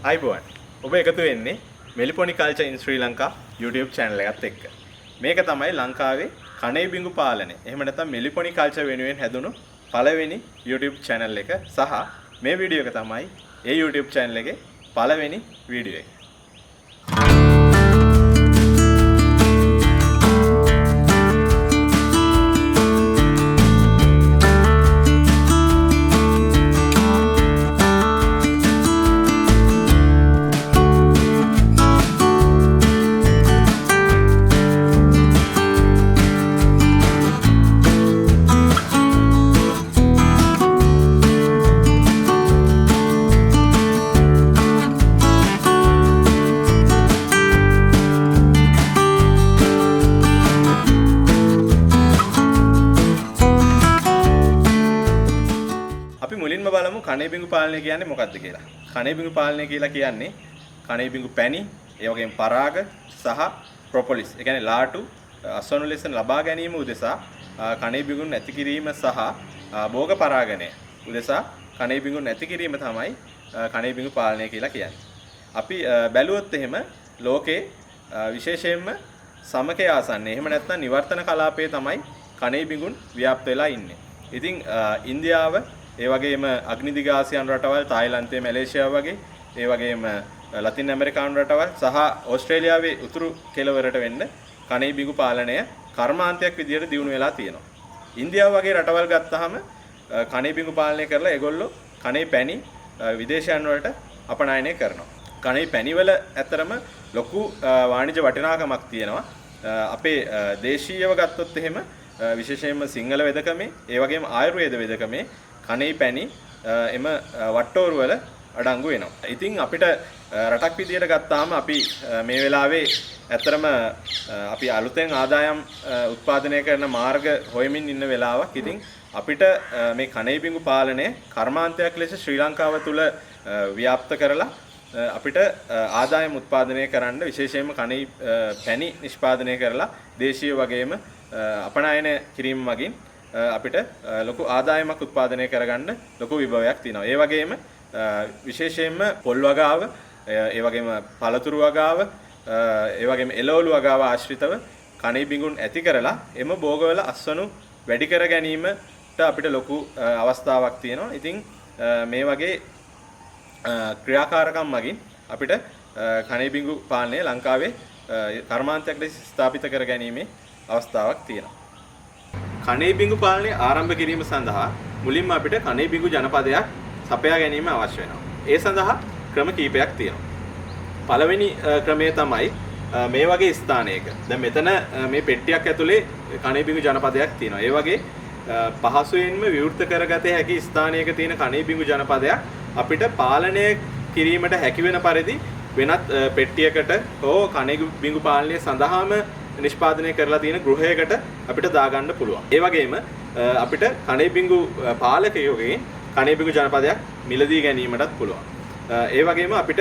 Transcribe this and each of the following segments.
අයිබෝවන් ඔබ එකතු වෙන්නේ මෙලිපොනිකල්චර් ඉන් ශ්‍රී ලංකා YouTube channel එකත් එක්ක. මේක තමයි ලංකාවේ කණේ බිඟු පාලනය. එහෙම නැත්නම් මෙලිපොනිකල්චර් වෙනුවෙන් හැදුණු පළවෙනි YouTube channel එක සහ මේ වීඩියෝ එක තමයි ඒ YouTube channel එකේ පළවෙනි වීඩියෝ එක. අපි මුලින්ම බලමු කණේ බිඟු පාලනය කියන්නේ මොකක්ද කියලා. කණේ බිඟු පාලනය කියලා කියන්නේ කණේ බිඟු පැණි, ඒ වගේම පරාග සහ ප්‍රොපොලිස්. ඒ කියන්නේ ලාටු අස්වනු ලෙස ලබා ගැනීම උදෙසා කණේ බිඟුන් නැති කිරීම සහ භෝග පරාගණය උදෙසා කණේ බිඟුන් නැති කිරීම තමයි කණේ බිඟු පාලනය කියලා කියන්නේ. අපි බැලුවොත් එහෙම ලෝකේ විශේෂයෙන්ම සමකය ආසන්න. එහෙම නැත්නම් නිවර්තන කලාපයේ තමයි කණේ බිඟුන් ව්‍යාප්ත වෙලා ඉන්නේ. ඉතින් ඉන්දියාව, ඒ වගේම අග්නිදිග ආසියානු රටවල්, තායිලන්තය, මැලේසියාව වගේ, ඒ වගේම ලතින් ඇමරිකානු රටවල් සහ ඕස්ට්‍රේලියාවේ උතුරු කෙළවරට වෙන්න කණේ බිඟු පාලනය කර්මාන්තයක් විදියට දියුණු වෙලා තියෙනවා. ඉන්දියාව වගේ රටවල් ගත්තාම කණේ බිඟු පාලනය කරලා ඒගොල්ලෝ කණේ පැණි විදේශයන් වලට අපනයනය කරනවා. කණේ පැණි වල ඇතරම ලොකු වාණිජ වටිනාකමක් තියෙනවා. අපේ දේශීයව ගත්තොත් එහෙම විශේෂයෙන්ම සිංහල වෙදකමේ, ඒ වගේම ආයුර්වේද වෙදකමේ කණේ පැණි එම වට්ටෝරු වල අඩංගු වෙනවා. ඉතින් අපිට රටක් විදියට ගත්තාම අපි මේ වෙලාවේ ඇත්තටම අපි අලුතෙන් ආදායම් උත්පාදනය කරන මාර්ග හොයමින් ඉන්න වෙලාවක්. ඉතින් අපිට මේ කණේ බිඟු පාලනය කර්මාන්තයක් ලෙස ශ්‍රී ලංකාව තුල ව්‍යාප්ත කරලා අපිට ආදායම් උත්පාදනය කරන්න විශේෂයෙන්ම කණේ පැණි නිෂ්පාදනය කරලා දේශීය වගේම අපනයන කිරීම මගින් අපිට ලොකු ආදායමක් උත්පාදනය කරගන්න ලොකු විභවයක් තියෙනවා. ඒ වගේම විශේෂයෙන්ම පොල් වගාව, ඒ වගේම පළතුරු වගාව, ඒ වගේම එළවලු වගාව ආශ්‍රිතව කණේ බිඟුන් ඇති කරලා එම භෝගවල අස්වනු වැඩි කර ගැනීමට අපිට ලොකු අවස්ථාවක් තියෙනවා. ඉතින් මේ වගේ ක්‍රියාකාරකම් මගින් අපිට කණේ බිඟු පාලනය ලංකාවේ කර්මාන්තයක් ලෙස ස්ථාපිත කර ගැනීමේ අවස්ථාවක් තියෙනවා. කණේ බිඟු පාලනය ආරම්භ කිරීම සඳහා මුලින්ම අපිට කණේ බිඟු ජනපදයක් සපයා ගැනීම අවශ්‍ය වෙනවා. ඒ සඳහා ක්‍රම කීපයක් තියෙනවා. පළවෙනි ක්‍රමය තමයි මේ වගේ ස්ථානයක. දැන් මෙතන මේ පෙට්ටියක් ඇතුලේ කණේ බිඟු ජනපදයක් තියෙනවා. ඒ වගේ පහසුවෙන්ම විවෘත කරගත හැකි ස්ථානයක තියෙන කණේ බිඟු ජනපදයක් අපිට පාලනය කිරීමට හැකි වෙන පරිදි වෙනත් පෙට්ටියකට හෝ කණේ බිඟු පාලනය සඳහාම නිෂ්පාදනය කරලා තියෙන ගෘහයකට අපිට දාගන්න පුළුවන්. ඒ වගේම අපිට කණේ බිඟු පාලකයෙකුගෙන් කණේ බිඟු ජනපදයක් මිලදී ගැනීමටත් පුළුවන්. ඒ වගේම අපිට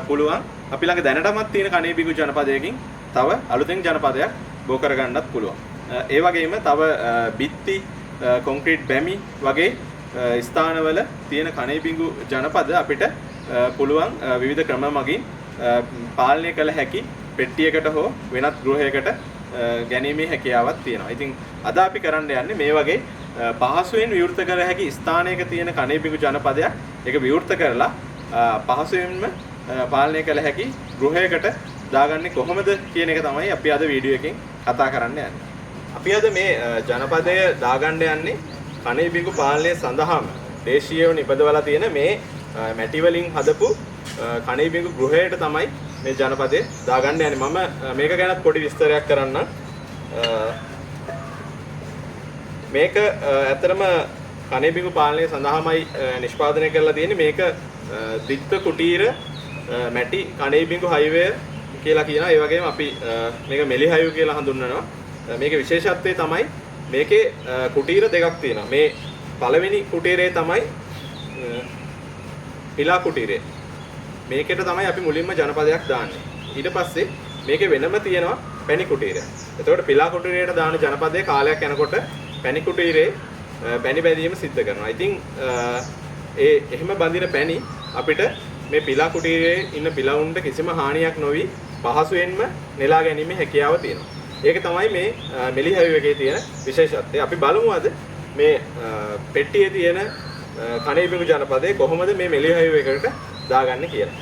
පුළුවන් අපි ළඟ දැනටමත් තියෙන කණේ බිඟු ජනපදයකින් තව අලුතෙන් ජනපදයක් බෝ කරගන්නත් පුළුවන්. ඒ වගේම තව බිත්ති, කොන්ක්‍රීට් බැමි වගේ ස්ථානවල තියෙන කණේ බිඟු ජනපද අපිට පුළුවන් විවිධ ක්‍රම මගින් පාලනය කළ හැකි පෙට්ටියකට හෝ වෙනත් ගෘහයකට ගැනීමේ හැකියාවක් තියෙනවා. ඉතින් අද අපි කරන්න යන්නේ මේ වගේ පහසුවෙන් විවෘත කර හැකි ස්ථානයක තියෙන කණේ බිඟු ජනපදයක් ඒක විවෘත කරලා පහසුවෙන්ම පාලනය කළ හැකි ගෘහයකට දාගන්නේ කොහොමද කියන එක තමයි අපි අද වීඩියෝ එකෙන් කතා කරන්න යන්නේ. අපි අද මේ ජනපදය දාගන්න යන්නේ කණේ බිඟු පාලනය සඳහාම දේශීයව නිපදවලා තියෙන මේ මැටි වලින් හදපු කණේ බිඟු ගෘහයට තමයි මේ ජනපදය දාගන්න යන්නේ. මම මේක ගැනත් පොඩි විස්තරයක් කරන්නම්. මේක ඇත්තටම කණේ බිඟු පාලනය සඳහාමයි නිෂ්පාදනය කරලා තියෙන්නේ. මේක ද්විත්ව කුටීර මැටි කණේ බිඟු හයිවේ කියලා කියනවා. ඒ වගේම අපි මේක මෙලි හයිව් කියලා හඳුන්වනවා. මේකේ විශේෂත්වය තමයි මේකේ කුටීර දෙකක් තියෙනවා. මේ පළවෙනි කුටීරය තමයි පිලා කුටීරය. මේකට තමයි අපි මුලින්ම ජනපදයක් දාන්නේ. ඊට පස්සේ මේකේ වෙනම තියෙනවා පැණි කුටීරය. එතකොට පිලා කුටීරයට දාන ජනපදයේ කාලයක් යනකොට පැණි කුටීරේ පැණි බැඳීම සිද්ධ කරනවා. ඉතින් ඒ එහෙම බඳින පැණි අපිට මේ පිලා කුටීරයේ ඉන්න පිලවුන්ට කිසිම හානියක් නොවි පහසුවෙන්ම නෙලා ගැනීමේ හැකියාව තියෙනවා. ඒක තමයි මේ මෙලිහයු එකේ තියෙන විශේෂත්වය. අපි බලමු අද මේ පෙට්ටියේ තියෙන කණේ බිඟු ජනපදයේ කොහොමද මේ මෙලිහයු එකකට දාගන්නේ කියලා.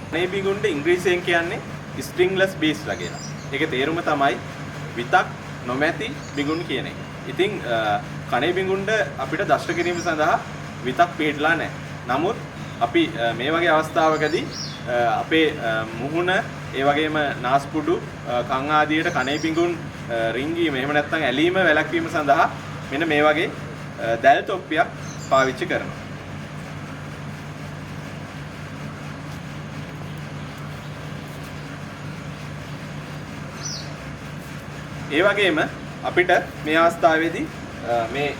කණේ බිඟුන්ට ඉංග්‍රීසියෙන් කියන්නේ ස්ට්‍රින්ග්ලස් බීස්ලා කියලා. ඒකේ තේරුම තමයි විතක් නොමැති බිඟුන් කියන එක. ඉතින් කණේ බිඟුන්ට අපිට දෂ්ට කිරීම සඳහා විතක් පිහිටලා නැහැ. නමුත් අපි මේ වගේ අවස්ථාවකදී අපේ මුහුණ, ඒ වගේම නාස්පුඩු, කන් ආදියට කණේ බිඟුන් රිංගීම එහෙම නැත්නම් ඇලීම වැළැක්වීම සඳහා මෙන්න මේ වගේ දැල් තොප්පියක් පාවිච්චි කරනවා. ඒ වගේම අපිට මේ අවස්ථාවේදී මේ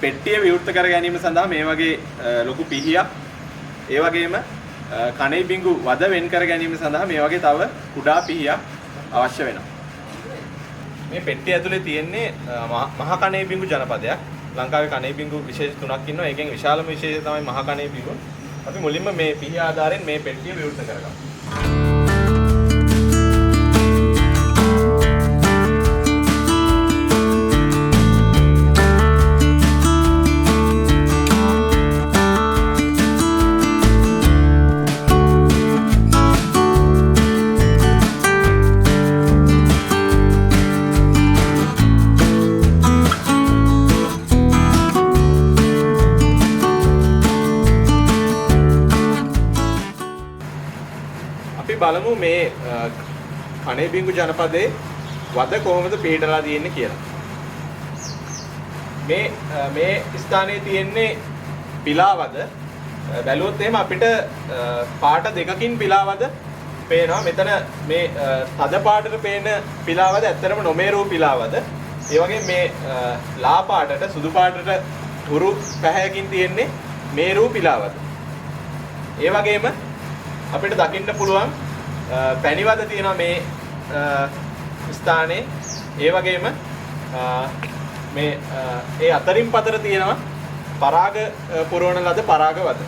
පෙට්ටිය විවෘත කර ගැනීම සඳහා මේ වගේ ලොකු පිහියක්, ඒ වගේම කණේ බිඟු වද වෙන් කර ගැනීම සඳහා මේ වගේ තව කුඩා පිහියක් අවශ්‍ය වෙනවා. මේ පෙට්ටිය ඇතුලේ තියෙන්නේ මහ කණේ බිඟු ජනපදයක්. ලංකාවේ කණේ බිඟු විශේෂ තුනක් ඉන්නවා. ඒකෙන් විශාලම විශේෂය තමයි මහ කණේ බිඟු. අපි මුලින්ම මේ පිහිය ආධාරයෙන් මේ පෙට්ටිය විවෘත කරගමු. බලමු මේ කණේ බිඟු ජනපදයේ වද කොහොමද පිහිටලා තියෙන්නේ කියලා. මේ මේ ස්ථානයේ තියෙන්නේ පිලාවද. බැලුවොත් එහෙම අපිට පාට දෙකකින් පිලාවද පේනවා. මෙතන මේ තද පාටට පේන පිලාවද ඇත්තටම නොමේරු පිලාවද. ඒ වගේම මේ ලා පාටට සුදු පාටට හුරු පැහැයකින් තියෙන්නේ මේරු පිලාවද. ඒ වගේම අපිට දකින්න පුළුවන් පැණිවද තියෙනවා මේ ස්ථානයේ. ඒ වගේම මේ ඒ අතරින් පතර තියෙනවා පරාග පුරවන ලද පරාගවද.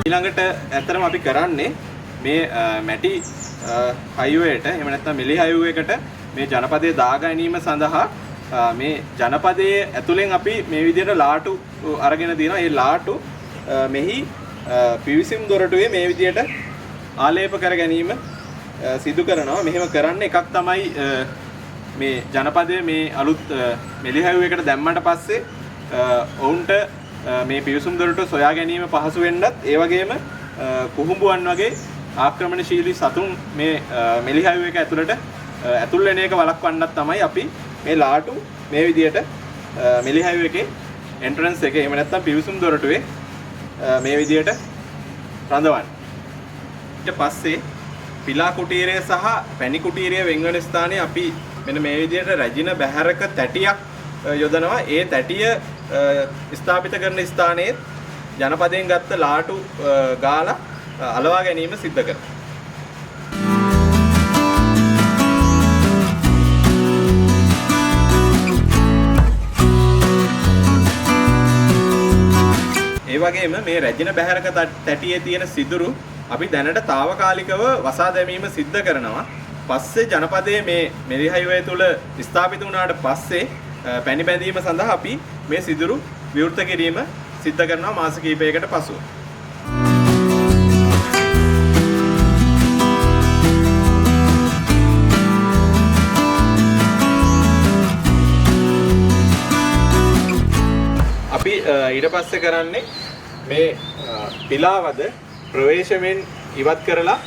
ඊළඟට ඇත්තටම අපි කරන්නේ මේ මැටි හයිවේට එහෙම නැත්නම් මෙලි හයිවේ එකට මේ ජනපදයේ දා ගැනීම සඳහා මේ ජනපදයේ ඇතුලෙන් අපි මේ විදිහට ලාටු අරගෙන තියෙනවා. ඒ ලාටු මෙහි පිවිසුම් දොරටුවේ මේ විදිහට ආලේප කර ගැනීම සිදු කරනවා. මෙහෙම කරන්න එකක් තමයි මේ ජනපදයේ මේ අලුත් මෙලි හයිවේ එකට දැම්මට පස්සේ ඔවුන්ට මේ පිවිසුම් දොරටුව සොයා ගැනීම පහසු වෙන්නත්, ඒ වගේම කුහුඹුවන් වගේ ආක්‍රමණශීලී සතුන් මේ මෙලි හයිවේ එක ඇතුළට ඇතුල් වෙන එක වළක්වන්නත් තමයි අපි මේ ලාටු මේ විදියට මෙලි හයිවේ එකේ එන්ට්‍රන්ස් එකේ එහෙම නැත්නම් පිවිසුම් දොරටුවේ මේ විදියට රඳවන්නේ. ඊට පස්සේ පිලා කුටීරය සහ පැණි කුටීරය වෙන් වෙන ස්ථානයේ අපි මෙන්න මේ විදියට රැජින බැහැරක තැටියක් යොදනවා. ඒ තැටිය ස්ථාපිත කරන ස්ථානයේ ජනපදයෙන් ගත්ත ලාටු ගාලා අලවා ගැනීම සිද්ධ කරනවා. ඒ වගේම මේ රැජින බැහැරක තැටියේ තියෙන සිදුරු අපි දැනට තාවකාලිකව වසා දැමීම සිද්ධ කරනවා. පස්සේ ජනපදයේ මේ මෙලි හයිවේ තුල ස්ථාපිත වුණාට පස්සේ පැණි බැඳීම සඳහා අපි මේ සිදුරු විවෘත කිරීම සිද්ධ කරනවා මාස කිහිපයකට පසුව. අපි ඊට පස්සේ කරන්නේ මේ පිලාවද ප්‍රවේශමෙන් ඉවත් කරලා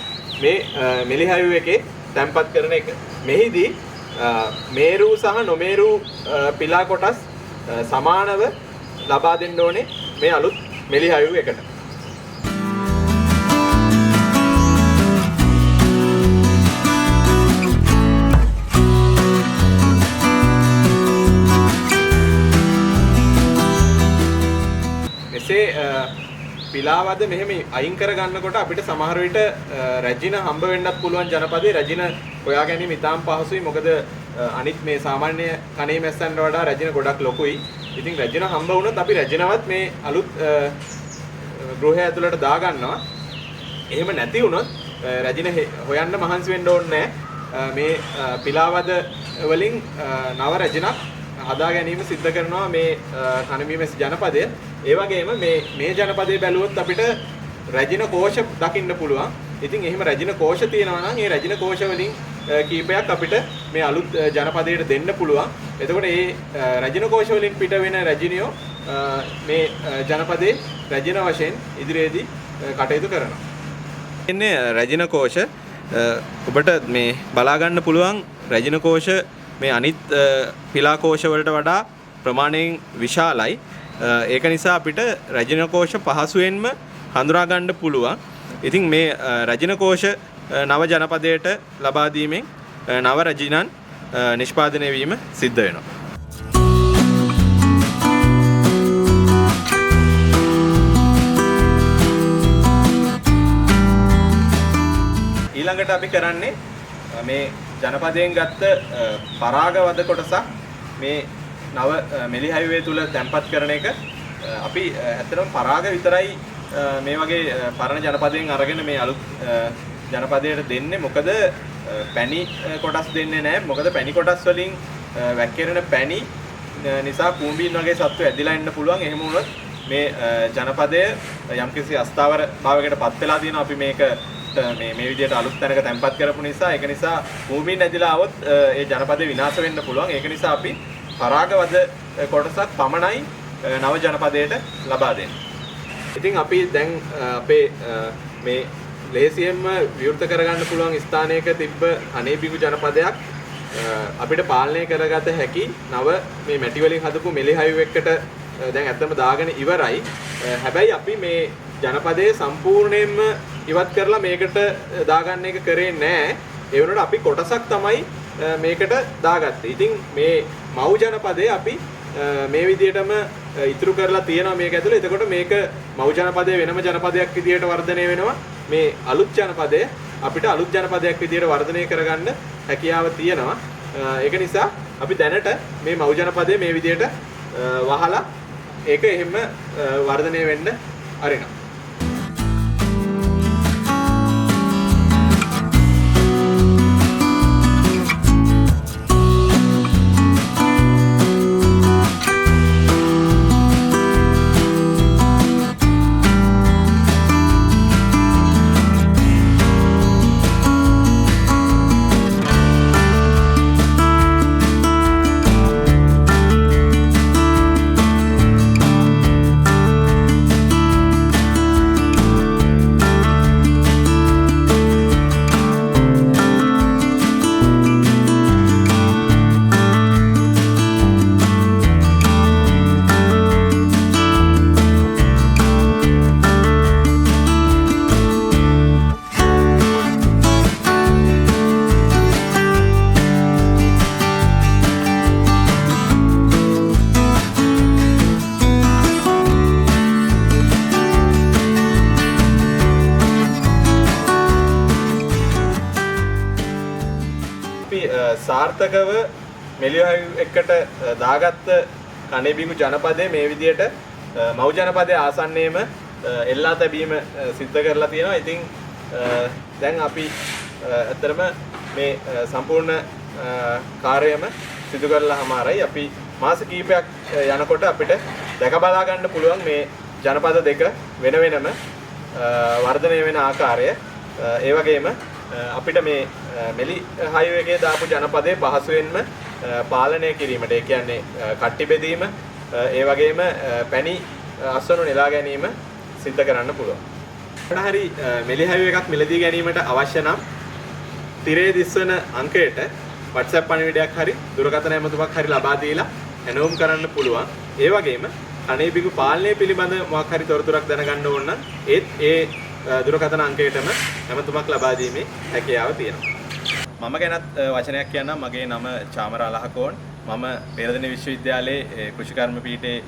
මේ මෙලි හයිවේ එකේ තැන්පත් කරන එක. මෙහිදී මේරු සහ නොමේරු පිලා කොටස් සමානව ලබා දෙන්න ඕනේ මේ අලුත් මෙලි හයිවේ එකට. එසේ පිලාවද මෙහෙම අයින් කර ගන්නකොට අපිට සමහර විට රැජින හම්බ වෙන්නත් පුළුවන් ජනපදයේ රැජින හොයා ගැනීම ඉතාම පහසුයි. මොකද අනිත් මේ සාමාන්‍ය කණේ මැස්සන්ට වඩා රැජින ගොඩක් ලොකුයි. ඉතින් රැජින හම්බ වුණොත් අපි රැජිනවත් මේ අලුත් ගෘහය ඇතුළට දා ගන්නවා. එහෙම නැති වුණොත් රැජින හොයන්න මහන්සි වෙන්න ඕනේ නැහැ. මේ පිලාවද වලින් නව රැජිනක් හදා ගැනීම සිද්ධ කරනවා මේ කණබිමැසි ජනපදය. ඒ වගේම මේ ජනපදයේ බැලුවොත් අපිට රැජින කෝෂ දකින්න පුළුවන්. ඉතින් එහෙම රැජින කෝෂ තියෙනවා නම් ඒ රැජින කෝෂ වලින් කීපයක් අපිට මේ අලුත් ජනපදයට දෙන්න පුළුවන්. එතකොට ඒ රැජින කෝෂ වලින් පිට වෙන රැජිනියෝ මේ ජනපදයේ රැජින වශයෙන් ඉදිරියේදී කටයුතු කරනවා. ඉන්නේ රැජින කෝෂ ඔබට මේ බලා ගන්න පුළුවන්. රැජින කෝෂ මේ අනිත් පිලා කෝෂ වලට වඩා ප්‍රමාණයෙන් විශාලයි. ඒක නිසා අපිට රැජින කෝෂ පහසුවෙන්ම හඳුනා ගන්න පුළුවන්. ඉතින් මේ රැජින කෝෂ නව ජනපදයට ලබා දීමෙන් නව රැජිනන් නිෂ්පාදනය වීම සිද්ධ වෙනවා. ඊළඟට අපි කරන්නේ මේ ජනපදයෙන් ගත්ත පරාගවද කොටසක් මේ නව මෙලි හයිවේ තුල තැන්පත් කරන එක. අපි ඇත්තටම පරාග විතරයි මේ වගේ පරණ ජනපදයෙන් අරගෙන මේ අලුත් ජනපදයට දෙන්නේ. මොකද පැණි කොටස් දෙන්නේ නැහැ. මොකද පැණි කොටස් වලින් වැක්කිරෙන පැණි නිසා කූඹීන් වගේ සත්තු ඇදිලා එන්න පුළුවන්. එහෙම වුණොත් මේ ජනපදය යම්කිසි අස්ථාවර භාවයකට පත් වෙලා තියෙනවා. අපි මේක මේ විදිහට අලුත් තැනක තැන්පත් කරපු නිසා, ඒක නිසා භූමින් ඇදිලා આવොත් ඒ ජනපදේ විනාශ වෙන්න පුළුවන්. ඒක නිසා අපි පරාගවද කොටසක් පමණයි නව ජනපදයට ලබා දෙන්නේ. ඉතින් අපි දැන් අපේ මේ ලේසියෙන්ම විවෘත කරගන්න පුළුවන් ස්ථානයක තිබ්බ අනේබිඟු ජනපදයක් අපිට පාලනය කරගත හැකි නව මේ මැටි වලින් හදපු මෙලි හයිව් එකකට දැන් ඇත්තම දාගෙන ඉවරයි. හැබැයි අපි මේ ජනපදයේ සම්පූර්ණයෙන්ම ඉවත් කරලා මේකට දාගන්න එක කරේ නෑ. ඒ වුණාට අපි කොටසක් තමයි මේකට දාගත්තේ. ඉතින් මේ මව් ජනපදයේ අපි මේ විදිහටම ඉතුරු කරලා තියෙනවා මේක ඇතුලේ. එතකොට මේක මව් ජනපදයේ වෙනම ජනපදයක් විදිහට වර්ධනය වෙනවා. මේ අලුත් ජනපදය අපිට අලුත් ජනපදයක් විදිහට වර්ධනය කරගන්න හැකියාව තියෙනවා. ඒක නිසා අපි දැනට මේ මව් ජනපදයේ මේ විදිහට වහලා ඒක එහෙම වර්ධනය වෙන්න අරිනවා. සාර්ථකව මෙලිහයිව් එකට දාගත්ත කණේබිඟු ජනපදයේ මේ විදියට මව් ජනපදයේ ආසන්නයේම එල්ලා තැබීම සිද්ධ කරලා තියෙනවා. ඉතින් දැන් අපි ඇත්තටම මේ සම්පූර්ණ කාර්යයම සිදු කරලා හමාරයි. අපි මාස කිහිපයක් යනකොට අපිට දැක බලා ගන්න පුළුවන් මේ ජනපද දෙක වෙන වෙනම වර්ධනය වෙන ආකාරය. ඒ වගේම අපිට මේ මෙලි හයිවේ එකේ දාපු ජනපදයේ පහසුවෙන්ම පාලනය කිරීමට, ඒ කියන්නේ කට්ටි බෙදීම, ඒ වගේම පැණි අස්වනු නෙලා ගැනීම සිද්ධ කරන්න පුළුවන්. මොන හරි මෙලි හයිවේ එකක් මිලදී ගැනීමට අවශ්‍ය නම් තිරයේ දිස්වන අංකයට WhatsApp පණිවිඩයක් හරි දුරකථන ඇමතුමක් හරි ලබා දීලා ඇනවුම් කරන්න පුළුවන්. ඒ වගේම කණේබිඟු පාලනය පිළිබඳ මොකක් හරි තොරතුරක් දැනගන්න ඕන නම් ඒත් ඒ දුරකථන අංකයටම ඇමතුමක් ලබා දීමේ හැකියාව තියෙනවා. මම ගැනත් වචනයක් කියන්නම්. මගේ නම චාමර අලහකෝන්. මම පේරාදෙණිය විශ්වවිද්‍යාලයේ කෘෂිකර්ම පීඨයේ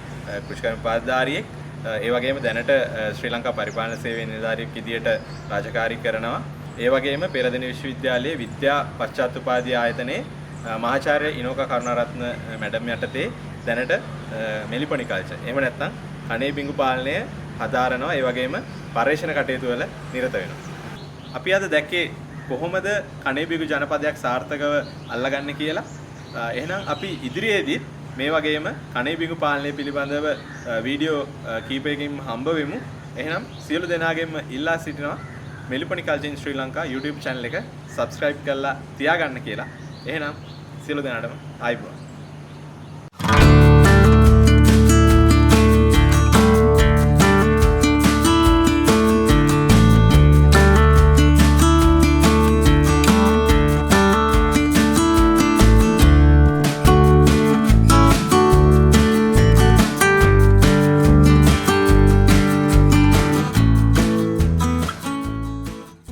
කෘෂිකර්ම උපාධිධාරියෙක්. ඒ වගේම දැනට ශ්‍රී ලංකා පරිපාලන සේවයේ නිලධාරියෙක් විදියට රාජකාරී කරනවා. ඒ වගේම පෙරදෙන විශ්වවිද්‍යාලයේ විද්‍යා පශ්චාත් උපාධි ආයතනයේ මහාචාර්ය ඉනෝකා කරුණාරත්න මැඩම් යටතේ දැනට මෙලිපොනිකල්චර්, එහෙම නැත්නම් කණේ බිඟු පාලනය හදාරනවා. ඒ වගේම පර්යේෂණ කටයුතු වල නිරත වෙනවා. අපි අද දැක්කේ කොහොමද කණේ බිඟු ජනපදයක් සාර්ථකව අල්ලගන්නේ කියලා. එහෙනම් අපි ඉදිරියේදීත් මේ වගේම කණේ බිඟු පාලනය පිළිබඳව වීඩියෝ කීපයකින්ම හම්බ වෙමු. එහෙනම් සියලු දෙනාගෙන්ම ඉල්ලා සිටිනවා මෙලිපොනිකල්චර් ඉන් ශ්‍රී ලංකා YouTube channel එක subscribe කරලා තියාගන්න කියලා. එහෙනම් සියලු දෙනාටම ආයුබෝවන්.